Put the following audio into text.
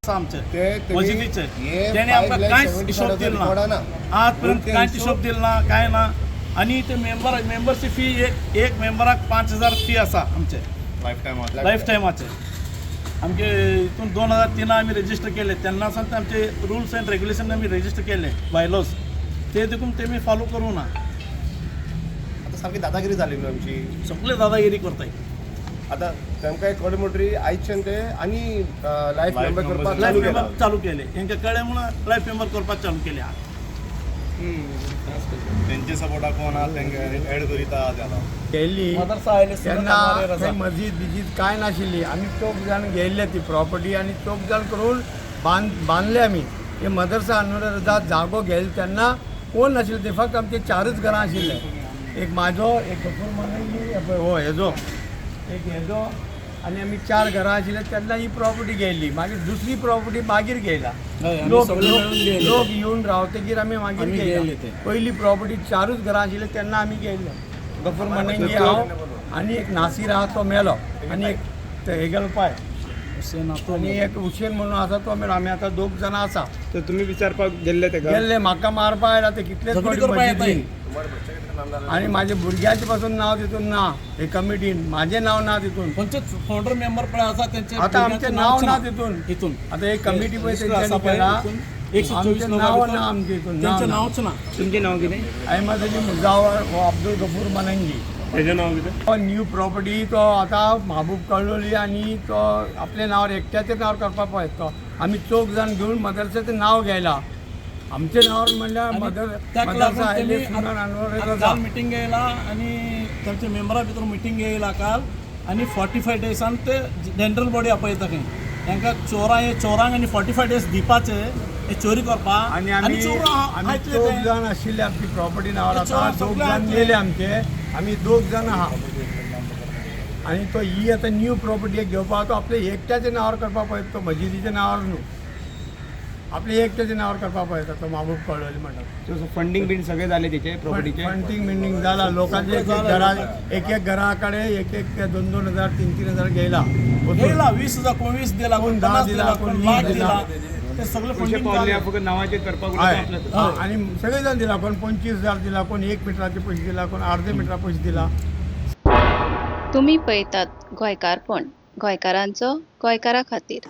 आसा आमचे ते तेणी मजिदीचे हे तेणे आमकां 5 lakh कांयच 75 हिशोब दिलो रिकॉर्डा ना ना. आजपर्यंत पूण ते कांयच हिशोब दिलो ना कांय ना. आनी ते मेंबर मेंबरची फी एक एक मेंबराक 5,000 फी आसा आमचे लायफ टायमाचे. आमचे हितून 2003 आमी रेजिस्टर केले तेन्ना सावन ते आमचे रुल्स एंड रेग्युलेशन आमी रेजिस्टर केले बायलॉज ते देखून तेमी फॉलो करूं ना. आता सारकी दादागिरी जाली न्हू आमची. सगळे दादागिरी करताय. आता तांकां एक कळ्ळें म्हणटरी आयच्यान ते आनी लायफ मेंबर करपाक लायफ चालू केला. मेंबर चालू केले हेंकां कळ्ळें म्हणून लायफ मेंबर करपाक चालू केले. तेंचे सपोर्टाक कोण आहा तेंकां एड करीत आहा ते आतां. गेल्ली मदरसा आयले तेन्ना थंय मस्जीद बिजीद कांय नाशिल्ली. आमी चौग जाण घेयल्ले ती प्रॉपर्टी आनी चौग जाण करून बांदले आमी. हे मदरसा अनवर रजा जागो घेयलो तेन्ना कोण नाशिल्ले ते, फक्त आमचे चारूच घरां आशिल्ले. एक म्हाजो, एक गफूर मलंगी, हो हेजो, एक हेजो आनी आमी चार घरां आशिल्ले तेन्ना ही प्रॉपर्टी घेयल्ली. मागीर दुसरी प्रॉपर्टी मागीर घेयला. हय, आमी लोक सगळे लोक मेळून घेयले. लोक येवन रावतकीर आमी मागीर आमी घेयले घेयला. ते. पयली प्रॉपर्टी चारूच घरां आशिल्ले तेन्ना आमी घेयल्ले. गफूर मलंगी हांव आनी एक नासीर आहा तो मेलो आनी एक हेगल पाय आनी एक हुशेन म्हणून आसा तो मेलो. आमी आतां दोग जाणां आसा. तर तुम्ही विचारपाक गेल्ले तेका? गेल्ले, म्हाका मारपा आयला ते कितलेच झगडी फावटी करपा येता. मशिदीन. आनी माझ्या भुरग्याचे पासून नांव तितून ना, हे कमिटीन माझें नांव ना तितून. खंयचे फाउंडर मेंबर पळय आसा तेंचे आतां आमचें भुरग्यांचें नांव नांवच ना तितून. हितून आतां एक कमिटी पळय लिस्ट आसा तेंच्यांनी पळय, केला. हितून 124 आमचें लोकां नांव भितर ना आमचें हितून, नांव तेंचें ना. नांवच ना. तुमचें नांव कितें? अहमद अली मुजावर हो अब्दुल गफूर मलंगी. तेजें नांव कितें? तो न्यू प्रॉपर्टी तो आतां महबूब कळ्ळोली आनी तो आपल्या नांवार एकट्याच्या नांवार करपाक पळयता. तो आमी चौग जाण घेवन मदरसाचें नांव घेयला आमच्या नांवार म्हणल्यार आनी मदर ताका लागून मदरसा आयले तेमी सुनन अनवर आतां रजा. काल मिटींग घेयला आनी तांच्या मेंबरा भितर मिटींग घेयला काल आनी 45 डेजान ते जनरल बॉडी आपयता खंय तांकां चोरां हे चोरांक आनी 45 डेज दिवपाचे हे चोरी करपाक. आनी आमी चोरां आमी आयतले चौग ते. जाण आशिल्ले आमची प्रॉपर्टी नांवार ते आतां चोरां दोग सगळे जाण आयतले. गेले आमचे, आमी दोग जाण आहा. आनी तो ही आतां न्यू प्रॉपर्टी घेवपाक तो आपल्या एकट्याच्या नांवार करपाक पळयता, तो मजिदीच्या नांवार न्हू, आपल्या एकट्याच्या नांवार करपाक पळयता तो महबूब कळ्ळोली म्हणटा. फंडींग बीन सगळें जालें तेचें प्रॉपर्टीचें? फंडींग बिंडींग जाला लोकांचे. एक एक घरा एक एक घरा कडेन एक एक 2-2 हजार 3-3 हजार घेयला. घेयला 20,000 कोण 20 दिला, कोण कोण 10 50 दिला, दिला, कोण कोण 20 लाख दिला. दिला, ते सगळे पयशे फंडींग पावले जालें. फक्त नांवाचेर करपाक हय. उरता आपल्या. हा, आणि सगळे जण दिला, कोण 25,000 दिला, कोण 1 मिटराचे पैसे दिला, कोण अर्धे मिटरा पैसे दिला. तुमी पळयतात गोंयकारपण, गोंयकारांचो गोंयकारा खातीर.